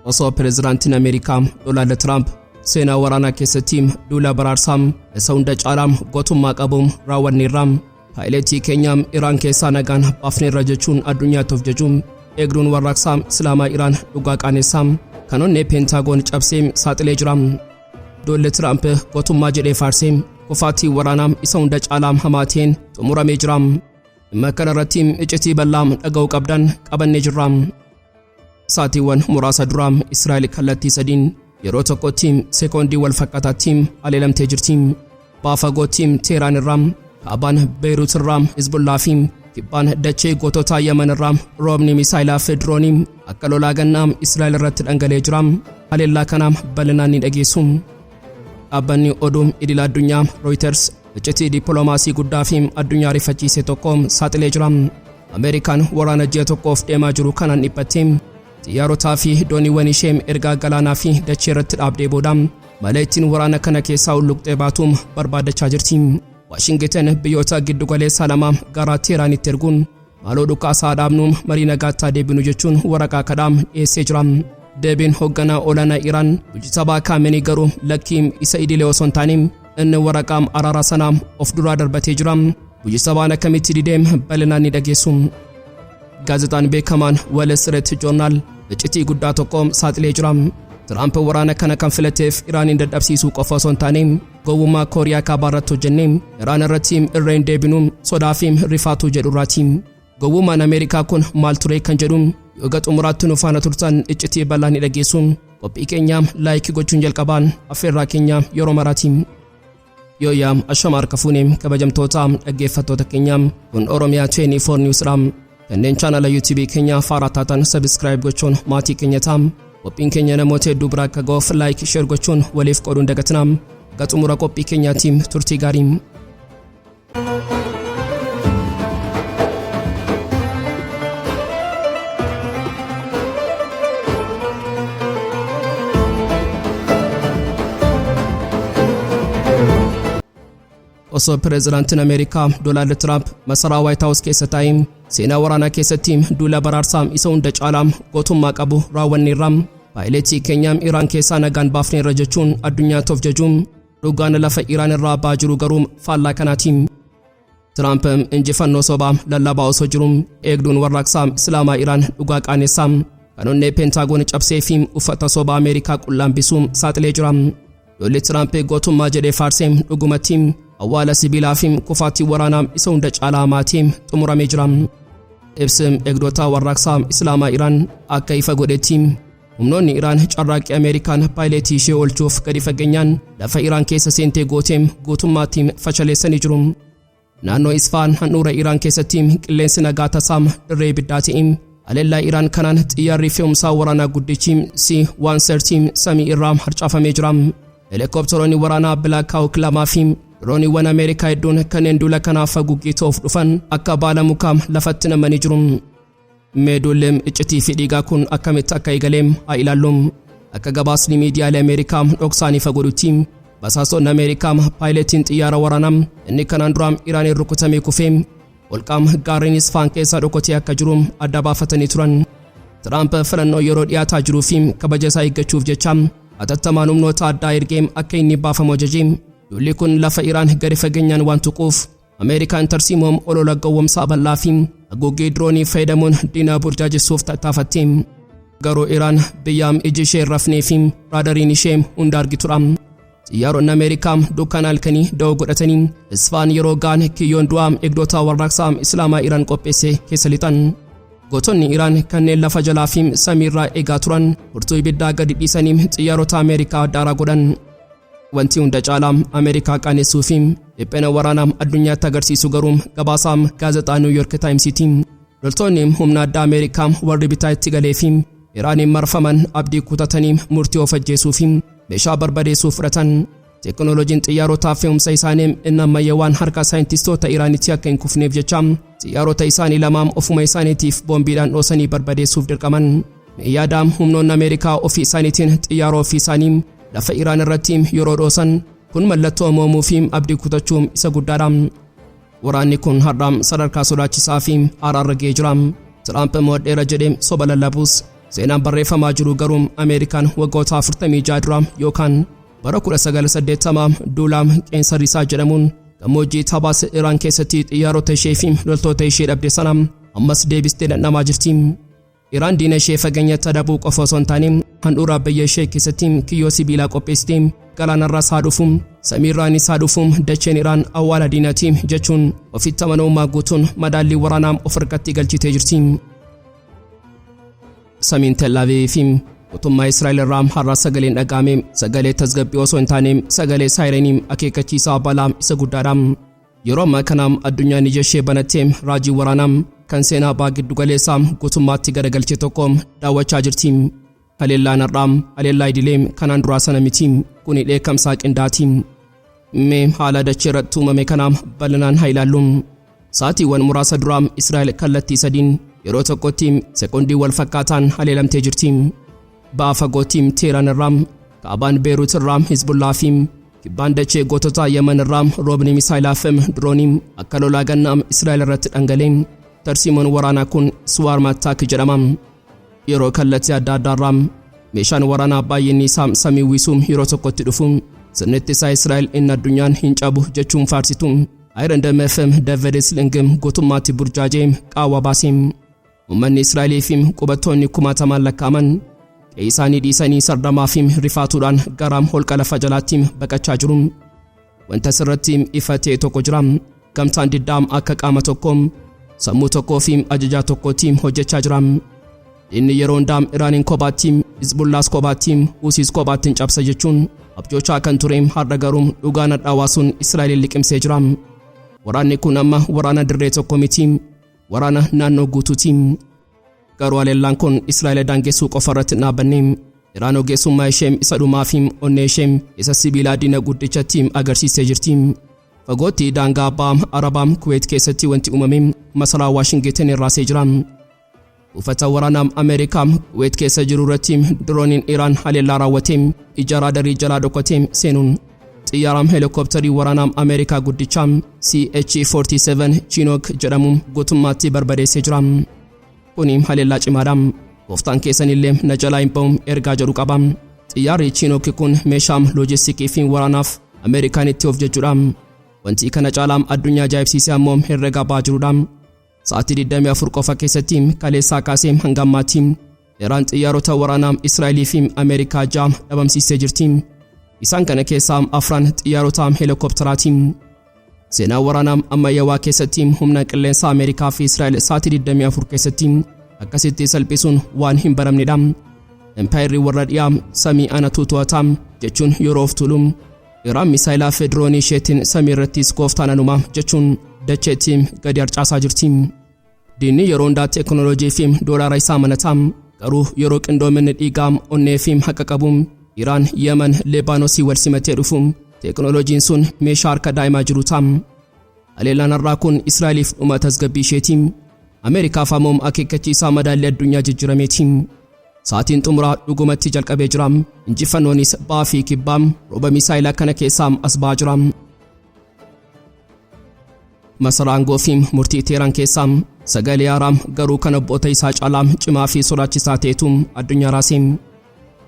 Osoo pireezidaantiin Ameerikaa Doonaald Tiraamp seenaa waraanaa keessatti duula baraarsaa isa hunda caalaa gootummaa qabuun raawwanneerra, paayileetii keenya Iraan keessaa nagaan baafneerra jechuun addunyaatti of jajuun, eegduun warraaqsaa Islaamaa Iraan dhugaa qaanessaa kan onnee Peentaagoon cabsee saaxilee jira. Duulli Tiraamp gootummaa jedhee faarsee kufaatii waraanaa isa hunda caalaa hamaa ta'een xumuramee jira. Dhimma kana irratti iccitii bal'aa dhaga'uu qabdan qabannee jirra. Sa'aatiiwwan muraasa dura Israa'el kallattii sadiin yeroo tokkotti sekoondii wal fakkaataatti haleelamtee jirti. Baha fagootti Teheraan irraa, kaabaan Beeyruut irraa Hizbullaa fi kibbaan dachee gootota Yemen irraa roobni misaayilaa fi diroonii akka lolaa gannaa Israa'el irratti dhangala'ee jira. Haleellaa kana bal'inaan ni dhageessu. Dhaabbanni oduu idil addunyaa Reuters iccitii dippiloomaasii guddaa fi addunyaa rifachiise tokko saaxilee jira. Ameerikaan waraana ji'a tokkoof deemaa jiru kanaan dhiphattee xiyyaarotaa fi dooniiwwan ishee ergaa galaanaa fi dachee irratti dhaabdee booda mala ittiin waraana kana keessaa hulluqxee baatuun barbaadachaa jirti. Waashingiten biyyoota giddugaleessaa lama gara Teeraanitti erguun maaloo dhukaasaa dhaabnu, marii nagaattaa deebinu jechuun waraqaa kadhaa dhiyeessee jira. Deebiin hoogganaa olaanaa Iraan Mujtabaa Kaamenii garuu lakkii isa idilee osoo hin taane inni waraqaa araaraa sanaa of duraa darbatee jira. Mujtabaan akkamitti didee bal'inaan ni dhageessu. Gaazexaan beekamaan Wall Street Journal iccitii guddaa tokko saaxilee jira. Tiraamp waraana kana kan filateef Iraaniin dadhabsiisuu qofa osoo hin taane gowwummaa Kooriyaa Kaabaa irratti hojjennee Iraan irratti irra hin deebinu sodaa fi rifaatuu jedhurraati. Gowwummaan Ameerikaa kun maal ture kan jedhu yoo xumuraatti nu faana turtan iccitii bal'aa ni dhageessu. Qophii keenya like gochuun jalqabaan affeerraa keenya yeroo maraati. Yooyyaa, ashama harka fuunee kabajamtoota dhaggeeffattoota keenya, kun Oromiyaa 24 News dha. Kanneen chaanala YouTube keenya faaraa taatan subscribe gochuun maatii keenya ta'a. Qophiin keenya namoota hedduu biraa akka ga'uuf like, share gochuun waliif qooduun dagatina. Akka xumura qophii keenyaatti turtii gaarii. Osoo pireezidaantiin Ameerikaa Doonaald Tiraamp masaraa Waayit Haawus keessa taa'ee seenaa waraanaa keessatti duula baraarsaa isa hunda caalaa gootummaa qabu raawwanneerra, paayileetii keenya Iraan keessaa nagaan baafneerra jechuun addunyaatti of jajuun, dhugaan lafa Iraan irraa ba'aa jiru garuu faallaa kanaati. Tiraamp injifannoo sobaa lallabaa osoo jiru eegduun warraaqsaa Islaamaa Iraan dhugaa qaanessaa kan onnee Peentaagoon cabsee fi uffata sobaa Ameerikaa qullaambisuu saaxilee jira. Lolli Tiraamp gootummaa jedhee faarsee dhugumatti awwaala sibiilaa fi kufaatii waraanaa isa hunda caalaa hamaatiin xumuramee jira. Ibsi eegdota warraaqsaa Islaamaa Iraan akka ifa godhetti, humnoonni Iraan carraaqqii Ameerikaan paayileetii ishee oolchuuf gadi fageenyaan lafa Iraan keessa seentee gootee guutummaatti fashaleessanii jiru. Naannoo Isfaan handhuura Iraan keessatti qilleensi nagaa tasaa dirree ibiddaa ta'e. Haleellaa Iraan kanaan xiyyaarri fe'umsaa waraanaa guddichi C-130 samii irraa harcaafamee jira. Helikopteroonni waraanaa Black Hawk lamaa fi dirooniiwwan Ameerikaa hedduun kanneen duula kanaaf haguuggii ta'uuf dhufan akka baala mukaa lafatti namanii jiru. Mee duulli iccitii fi dhiigaa kun akkamitti akka eegale haa ilaallu. Akka gabaasni miidiyaalee Ameerikaa dhoksaan ifa godhutti, basaasonni Ameerikaa paayileetiin xiyyaara waraanaa inni kanaan dura Iraaniin rukutamee kufee holqa gaarreen Isfaan keessa dhokatee akka jiru adda baafatanii turan. Tiraamp filannoo yeroo dhiyaataa jiruu fi kabaja isaa eeggachuuf jecha hatattamaan humnoota addaa ergee akka inni baafamu ajaje. Duulli kun lafa Iraan gadi fageenyaan waan tuquuf Ameerikaan tarsiimoo olola gowwomsaa bal'aa fi haguuggii diroonii fayyadamuun diina burjaajessuuf tattaafatte. Garuu Iraan biyya iji ishee hin rafnee fi raadariin ishee hunda argitudha. Xiyyaaronni Ameerikaa dukkana halkanii da'oo godhatanii Isfaan yeroo ga'an kiyyoon du'aa eegdota warraaqsaa Islaamaa Iraan qopheesse keessa lixan. Gootonni Iraan kanneen lafa jalaa fi samiirraa eegaa turan furtuu ibiddaa gadi dhiisanii xiyyaarota Ameerikaa daaraa godhan. Wanti hunda caalaa Ameerikaa qaanessuu fi dhiphina waraanaa addunyaatti agarsiisu garuu gabaasaa gaazexaa New York Timesiiti. Loltoonni humna addaa Ameerikaa warri bitaa itti galee fi Iraaniin marfaman abdii kutatanii murtii of ajjeesuu fi meeshaa barbadeessuu fudhatan. Teekinooloojiin xiyyaarotaa fe'umsa isaanii inni ammayyaawaan harka saayintistoota Iraanitti akka hin kufneef jecha xiyyaarota isaanii lama ofuma isaaniitiif boombiidhaan dhoosanii barbadeessuuf dirqaman. Yaada humnoonni Ameerikaa ofii isaaniitiin xiyyaara ofii isaanii lafa Iraan irratti yeroo dhoosan kun mallattoo mo'amuu fi abdii kutachuu isa guddaadha. Waraanni kun har'a sadarkaa sodaachisaa fi haaraarra ga'ee jira. Tiraamp mo'adheera jedhee soba lallabuus Seenaan barreeffamaa jiru garuu Ameerikaan waggoota 46 dura yookaan bara 1980 duula qeensa risaa jedhamuun gammoojjii Tabaas Iraan keessatti xiyyaarota ishee fi loltoota ishee dhabde sana ammas deebistee dhandhamaa jirti. Iraan diina ishee fageenyatti adabuu qofa osoo hin taane handhuura biyya ishee keessatti kiyyoo sibiilaa qopheessite. Galaanarraas haa dhufu, samiirraanis haa dhufu, dacheen Iraan awwaala diinaati jechuun ofitti amanamummaa guutuun madaallii waraanaa of harkatti galchitee jirti. Samiin Tel Aviv fi mootummaa Israa'el irraa har'a sagaleen dhaga'ame sagalee tasgabbii osoo hin taane sagalee saayirenii akeekkachiisaa balaa isa guddaadha. Yeroo ammaa kana addunyaan ija ishee banattee raajii waraanaa kan seenaa baha giddu galeessaa guutummaatti garagalche tokko daawwachaa jirti. Haleellaan har'aa haleellaa idilee kanaan duraa sana miti. Kuni dheekkamsaa qindaati. Mee haala dachee irratti uumame kana bal'inaan haa ilaallu. Sa'aatiiwwan muraasa dura Israa'el kallattii sadiin yeroo tokkotti sekoondii wal fakkaataan haleelamtee jirti. Ba'a fagootti Teheraan irraa, kaabaan Beerut irraa Hizbullaa fi kibbaan dachee gootota Yemen irraa roobni misaayilaa fi diroonii akka lolaa gannaa Israa'el irratti dhangalee. Tarsiimoon waraanaa kun Swarm Attack jedhama. Yeroo kallattii adda addaarraa meeshaan waraanaa baay'inni isaa samii uwwisuu yeroo tokkotti dhufu, sirni ittisaa Israa'el inni addunyaan hin cabu jechuun faarsitu Iron Dome fi David Sling guutummaatti burjaajee qaawwa baase. Uummanni Israa'elii fi qubattoonni kumaatamaan lakkaa'aman qe'ee isaanii dhiisanii sardamaa fi rifaatuudhaan gara holqa lafa jalaatti baqachaa jiru. Wanta sirratti ifa ta'e tokko jira. Gamtaan diddaa akka qaama tokko, sammuu tokkoo fi ajajaa tokkootti hojjechaa jira. Inni yeroo hundaa Iraaniin kophaatti, Hizbullaas kophaatti, Husiis kophaatti hin cabsa jechuun abjoochaa kan ture har'a garuu dhugaan hadhaawaa sun Israa'eliin liqimsee jira. Waraanni kun amma waraana dirree tokko miti, waraana naannoo guutuuti. Garuu haleellaan kun Israa'el daangessuu qofa irratti hin dhaabbanne. Iraan ogeessummaa ishee isa dhumaa fi onnee ishee isa sibiilaa diina guddichatti agarsiistee jirti. Fagootti daangaa abbaa Arabaa Kuweet keessatti wanti uumame masaraa Waashingitan irraasee jira. Buufata waraanaa Ameerikaa Kuweet keessa jiru irratti dirooniin Iraan haleellaa raawwate ija raadarii jalaa dhokatee seenuun xiyyaara heelikooptarii waraanaa Ameerikaa guddicha CH-47 Chinook jedhamu guutummaatti barbadeessee jira. Kuni haleellaa cimaadha. Gooftaan keessanillee na jalaa hin ba'u ergaa jedhu qaba. Xiyyaarri Chinook kun meeshaa loojistikii fi waraanaaf Ameerikaan itti of jechuudha. Wanti kana caalaa addunyaa ajaa'ibsiisee ammoo herrega ba'aa jirudha. Sa'aatii 24 qofa keessatti kaleessaa kaasee hanga ammaatti Iraan xiyyaarota waraanaa Israa'elii fi Ameerikaa 6 dhabamsiistee jirti. Isaan kana keessaa afran xiyyaarota heelikoopteraati. Seenaa waraanaa ammayyaawaa keessatti humna qilleensaa Ameerikaa fi Israa'el sa'aatii 24 keessatti akkasitti salphisuun waan hin baramnedha. Empaayirri warra dhiyaa samii anatu to'ata jechuun yeroo of tuulu, Iraan misaayilaa fi diroonii isheetiin samii irrattis gooftaan anuma jechuun dacheetti gadi harcaasaa jirti. Diinni yeroo hundaa teekinooloojii fi doolaara isaa amanata. Garuu yeroo qindoominni dhiigaa, onnee fi haqa qabu Iraan, Yemen, Leebaanosii wal simatee dhufu, teekinooloojiin sun meeshaa harka daa'imaa jiru ta'a. Haleellaan har'aa kun Israa'eliif dhuma tasgabbii isheeti. Ameerikaaf ammoo akeekkachiisaa madaallii addunyaa jijjiirameeti. Sa'aatiin xumuraa dhugumatti jalqabee jira. Injifannoonis ba'aa fi kibbaa rooba misaayilaa kana keessaa as ba'aa jira. Masaraa aangoo fi murtii Teheraan keessaa sagalee haaraa garuu kan abboota isaa caalaa cimaa fi sodaachisaa ta'etu addunyaa raase.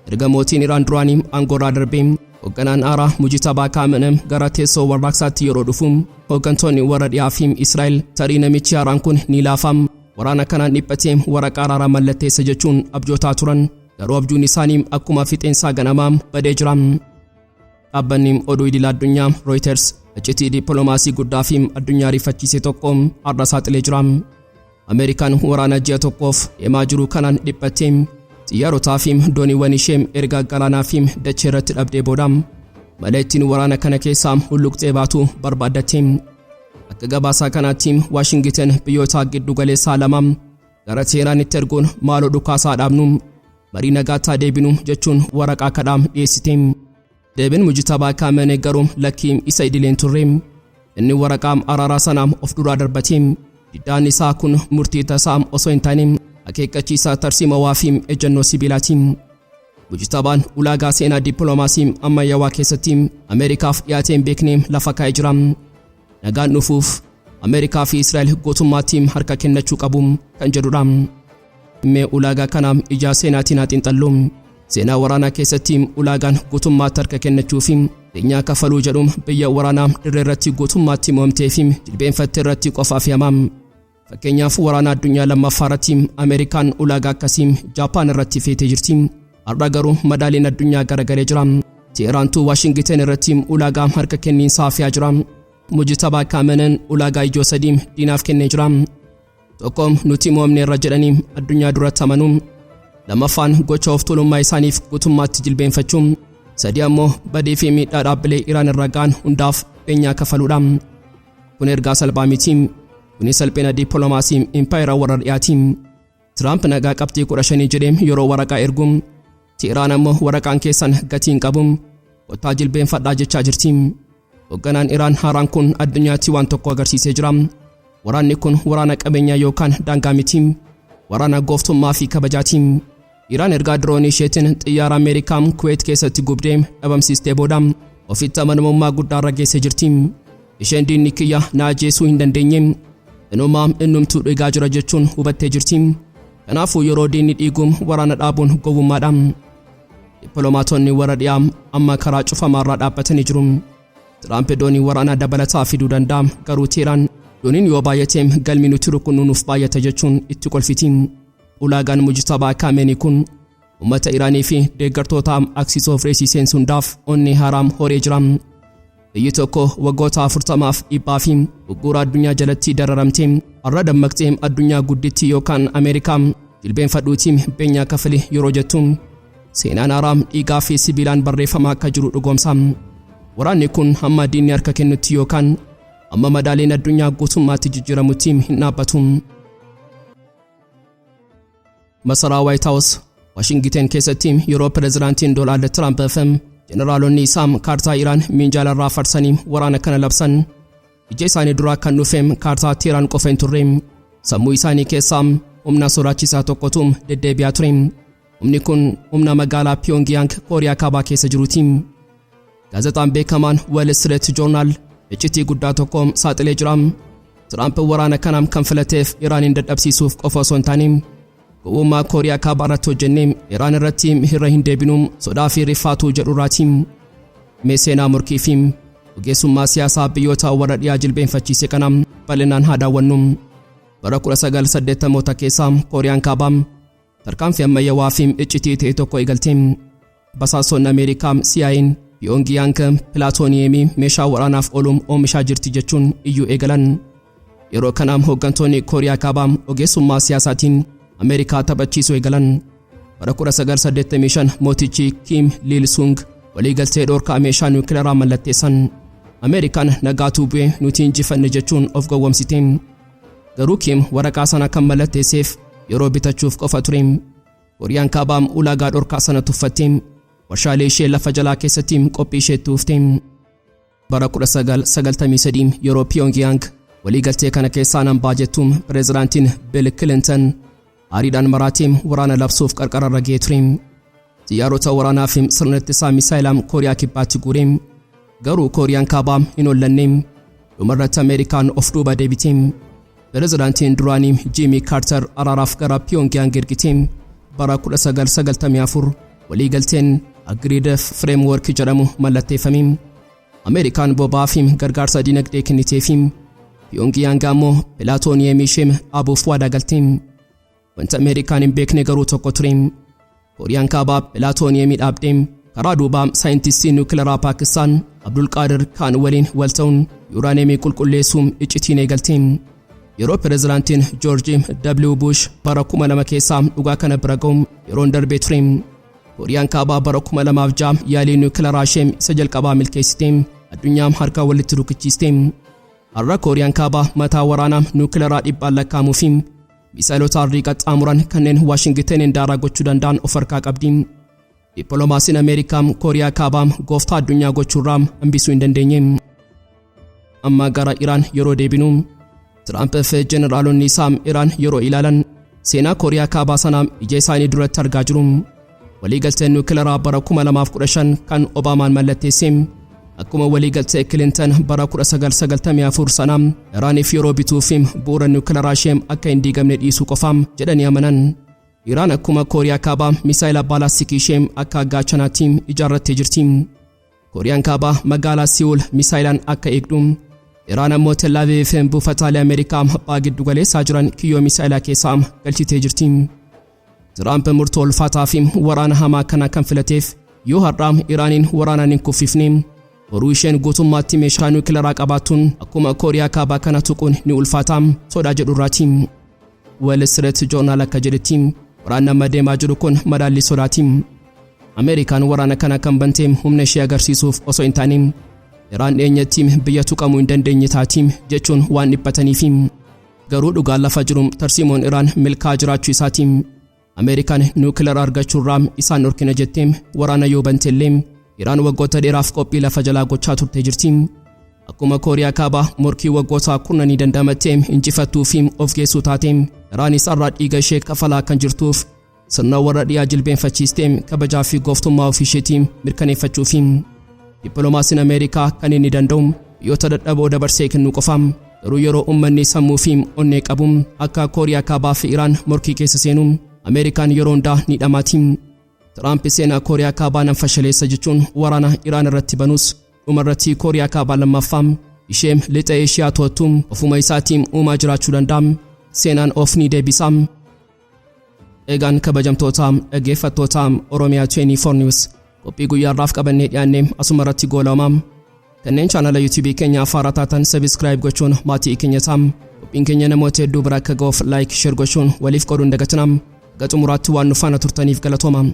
Erga mootiin Iraan duraanii aangoorraa darbee hoogganaan haaraa Mujitabaa Kaamenee gara teessoo warraaqsaatti yeroo dhufu, hooggantoonni warra dhiyaa fi Israa'el tarii namichi haaraan kun ni laafa, waraana kanaan dhiphatee waraqaa araaraa mallatteessa jechuun abjootaa turan. Garuu abjuun isaanii akkuma fixeensaa ganamaa badee jira. Dhaabbanni oduu idil addunyaa Reuters iccitii dippiloomaasii guddaa fi addunyaa rifachiise tokko har'a saaxilee jira. Ameerikaan waraana ji'a tokkoof deemaa jiru kanaan dhiphattee xiyyaarotaa fi dooniiwwan ishee erga galaanaa fi dachee irratti dhabdee booda mala ittiin waraana kana keessaa hulluqxee baatu barbaaddatte. Akka gabaasaa kanaatti Waashingitan biyyoota giddu galeessaa lama gara Teeraanitti erguun maaloo dhukaasaa dhaabnu, marii nagaattaa deebinu jechuun waraqaa kadhaa dhiyeessite. Deebiin Mujitabaa Kaamenee garuu lakkii isa idileen turre. Inni waraqaa araaraa sana of duraa darbate. Diddaan isaa kun murtii tasaa osoo hin taane akeekkachiisa tarsiimawaa fi ejjennoo sibiilaati. Mujitabaan ulaagaa seenaa dippiloomaasii ammayyaawaa keessatti Ameerikaaf dhiyaatee hin beekne lafa kaa'ee jira. Nagaan dhufuuf Ameerikaa fi Israa'el guutummaatti harka kennachuu qabu kan jedhudha. Mee ulaagaa kana ijaa seenaatiin haa xiinxallu. Seenaa waraanaa keessatti ulaagaan guutummaatti harka kennachuu fi beenyaa kafaluu jedhu biyya waraanaa dirree irratti guutummaatti mo'amtee fi jilbeenfattee irratti qofaaf fe'ama. Fakkeenyaaf, waraana addunyaa lammaffaa irratti Ameerikaan ulaagaa akkasii Jaapaan irratti feetee jirti. Har'a garuu madaaliin addunyaa garagalee jira. Teeraantuu Waashingiten irratti ulaagaa harka kenniinsaa fe'aa jira. Mujtabaa Kaamenen ulaagaa ijoo sadii diinaaf kennee jira. Tokko, nuti mo'amne irra jedhanii addunyaa duratti amanuu. Lammaffaan, gocha of tuulummaa isaaniif guutummaatti jilbeenfachuu. Sadi ammoo, badii fi miidhaa dhaabbilee Iraan irra ga'an hundaaf beenyaa kafaluudha. Kun ergaa salphaa miti. Kuni salphina dippiloomaasii impaayera warra dhiyaati. Tiraamp nagaa qabxii 15 jedhee yeroo waraqaa ergu, Teeraan ammoo waraqaan keessan gatii hin qabu, kottaa jilbeenfadhaa jechaa jirti. Hoogganaan Iraan haaraan kun addunyaatti waan tokko agarsiisee jira. Waraanni kun waraana qabeenyaa yookaan daangaa miti. Waraana gooftummaa fi kabajaati. Iraan ergaa diroonii isheetiin xiyyaara Ameerikaa Kuweet keessatti gubdee dhabamsiistee booda ofitti amanamummaa guddaa irra geessee jirti. Isheen diinni kiyya na ajjeesuu hin dandeenye, inumaa innumtuu dhiigaa jira jechuun hubattee jirti. Kanaafuu yeroo diinni dhiigu waraana dhaabuun gowwummaadha. Dippiloomaatonni warra dhiyaa amma karaa cufamaarraa dhaabbatanii jiru. Tiraamp doonii waraanaa dabalataa fiduu danda'a, garuu Teeraan dooniin yoo baay'ate galmi nuti rukunnu nuuf baay'ata jechuun itti kolfiti. Ulaagaan Mujtabaa Kaameenii kun uummata Iraanii fi deeggartoota Axis of Resistance hundaaf onnee haaraam horee jira. Biyyi tokko waggoota 40f dhiibbaa fi ugguura addunyaa jalatti dararamte har'a dammaqxee addunyaa guddittii yookaan Ameerikaa jilbeenfadhuutii beenyaa kafali yeroo jettu, seenaan haaraam dhiigaa fi sibiilaan barreeffamaa akka jiru dhugoomsa. Waraanni kun hamma diinni harka kennutti yookaan hamma madaaliin addunyaa guutummaatti jijjiiramutti hin dhaabbatu. Masaraa White House Washington keessatti yeroo pireezidaantiin Doonaald Tiraamp fi jeneraalonni isaa kaartaa Iraan minjaalarraa farsanii waraana kana labsan, ija isaanii duraa kan dhufe kaartaa Teeraan qofa hin turre. Sammuu isaanii keessaa humna sodaachisaa tokkotu deddeebi'aa ture. Humni kun humna magaalaa Pyongyang, Kooriyaa Kaabaa keessa jiruuti. Gaazexaan beekamaan Wall Street Journal iccitii guddaa tokko saaxilee jira. Tiraamp waraana kanaaf kan filateef Iraaniin dadhabsiisuuf qofa osoo hin taane, gowwummaa Kooriyaa Kaabaa irratti hojjennee Iraan irratti hirra hin deebinu sodaa fi rifaatuu jedhurraati. Mee seenaa murkii fi ogeessummaa siyaasaa biyyoota warra dhiyaa jilbeenfachiise kana bal'inaan haa daawwannu. Bara 1980moota keessa Kooriyaan Kaabaa tarkaanfii ammayyaawaa fi iccitii ta'e tokko eegalte. Basaasonni Ameerikaa CIA'n Pyongyang pilaatooniyeemii meeshaa waraanaaf oolu oomishaa jirti jechuun iyyuu eegalan. Yeroo kana hooggantoonni Kooriyaa Kaabaa ogeessummaa siyaasaatiin Ameerikaa taphachiisuu eegalan. Bara 1985 mootichi Kim Il Sung waliigaltee dhorkaa meeshaa niwukilaraa mallatteessan. Ameerikaan nagaatuu bu'ee, nuti injifanne jechuun of gowwomsite. Garuu Kim waraqaa sana kan mallatteesseef yeroo bitachuuf qofa ture. Kooriyaan Kaabaa ulaagaa dhorkaa sana tuffatte. Warshaalee ishee lafa jalaa keessatti qophii isheetti ufte. Bara 1993 yeroo Pyongyang waliigaltee kana keessaa nan ba'a jettuun, pireezidaantiin Bill Clinton aariidhaan maraatee waraana labsuuf qarqararra ga'ee ture. Xiyyaarota waraanaa fi sirna ittisaa misaayilaa Kooriyaa Kibbaatti guure. Garuu Kooriyaan Kaabaa hin hollanne. Dhumarratti Ameerikaan of duuba deebite. Pireezidaantiin duraanii Jimmy Carter araaraaf gara Pyongyang ergite. Bara 1994 waliigalteen Agreed Framework jedhamu mallatteeffame. Ameerikaan boba'aa fi gargaarsa dinagdee kenniteefi, Pyongyang ammoo pilaatooniyeemii ishee dhaabuuf waadaa galte. Wanta Ameerikaan hin beekne garuu tokko ture. Kooriyaan Kaabaa pilaatooniyeemii dhaabdee karaa duubaa saayintistii niwukilaraa Paakistaan Abdulqaadir Kaan waliin wal ta'uun yuuraaniyeemii qulqulleessuu iccitiin eegalte. Yeroo pireezidaantiin Joorji W. Bush bara 2000 keessaa dhugaa kana bira ga'u yeroon darbee ture. Kooriyaan Kaabaa bara 2006 yaalii niwukilaraa ishee isa jalqabaa milkeessite, addunyaa harka walitti rukichiiste. Har'a Kooriyaan Kaabaa mataa waraanaa niwukilaraa dhibbaan lakkaa'amuu fi misaayilota ardii qaxxaamuran kanneen Waashingitaniin daaraa gochuu danda'an of harkaa qabdi. Dippiloomaasiin Ameerikaa Kooriyaa Kaabaa gooftaa addunyaa gochuurraa hambisuu hin dandeenye. Amma gara Iraan yeroo deebinu, Tiraamp fi jeneraalonni isaa Iraan yeroo ilaalan seenaa Kooriyaa Kaabaa sana ija isaanii duratti argaa jiru. Waliigalteen niwukilaraa bara 2015 kan Obaamaan mallatteesse akkuma waliigaltee Clinton bara 1994 sana Iraaniif yeroo bituu fi bu'uura niwukilaraa ishee akka hin diigamne dhiisuu qofa jedhanii amanan. Iraan akkuma Kooriyaa Kaabaa misaayila baalaastikii ishee akka gaachanaatti ijaarrattee jirti. Kooriyaan Kaabaa magaalaa Siwul misaayilaan akka eegdu, Iraan ammoo Tel Aviv buufataalee Ameerikaa baha giddu galeessaa jiran kiyyoo misaayilaa keessaa galchitee jirti. Tiraamp murtoo ulfaataa fi waraana hamaa kana kan filateef yoo har'aa Iraaniin waraanaan hin kuffifne, boruu isheen guutummaatti meeshaa niwukilaraa qabaattuun akkuma Kooriyaa Kaabaa kana tuquun ni ulfaata sodaa jedhurraati. Wall Street Journal akka jedhetti, waraanni amma deemaa jiru kun madaallii sodaati. Ameerikaan waraana kana kan bante humna ishee agarsiisuuf osoo hin taane, Iraan dhiyeenyatti biyya tuqamuu hin dandeenye taati jechuun waan dhiphataniifi. Garuu dhugaan lafa jiru tarsiimoon Iraan milkaa'aa jiraachuu isaati. Ameerikaan niwukilara argachuurraa isaan dhorkina jettee waraana yoo bantellee, Iraan waggoota dheeraaf qophii lafa jalaa gochaa turtee jirti. Akkuma Kooriyaa Kaabaa morkii waggoota kurnanii dandamattee injifattuu fi of geessuu taate, Iraanis har'aa dhiiga ishee kafalaa kan jirtuuf sirna warra dhiyaa jilbeenfachiistee kabajaa fi gooftummaa ofii isheetii mirkaneeffachuufi. Dippiloomaasiin Ameerikaa kan inni danda'u biyyoota dadhaboo dabarsee kennuu qofa. Garuu yeroo uummanni sammuu fi onnee qabu akka Kooriyaa Kaabaa fi Iraan morkii keessa seenu, Ameerikaan yeroo hundaa ni dhamaati. Tiraamp seenaa Kooriyaa Kaabaa nan fashaleessa jechuun waraana Iraan irratti banus, dhumarratti Kooriyaa Kaabaa lammaffaa ishee lixa Eeshiyaa to'attu ofuma isaatiin uumaa jiraachuu danda'a. Seenaan of ni deebisa. Egaan kabajamtoota dhaggeeffattoota Oromiyaa 24 News, qophii guyyaarraaf qabannee dhiyaanne asuma irratti goolabama. Kanneen chaanala YouTube keenya haaraa taatan subscribe gochuun maatii keenya ta'aa. Qophiin keenya namoota hedduu bira akka ga'uuf like, share gochuun waliif qooduun dagatinaa. Haga xumuraatti waan nu faana turtaniif galatooma.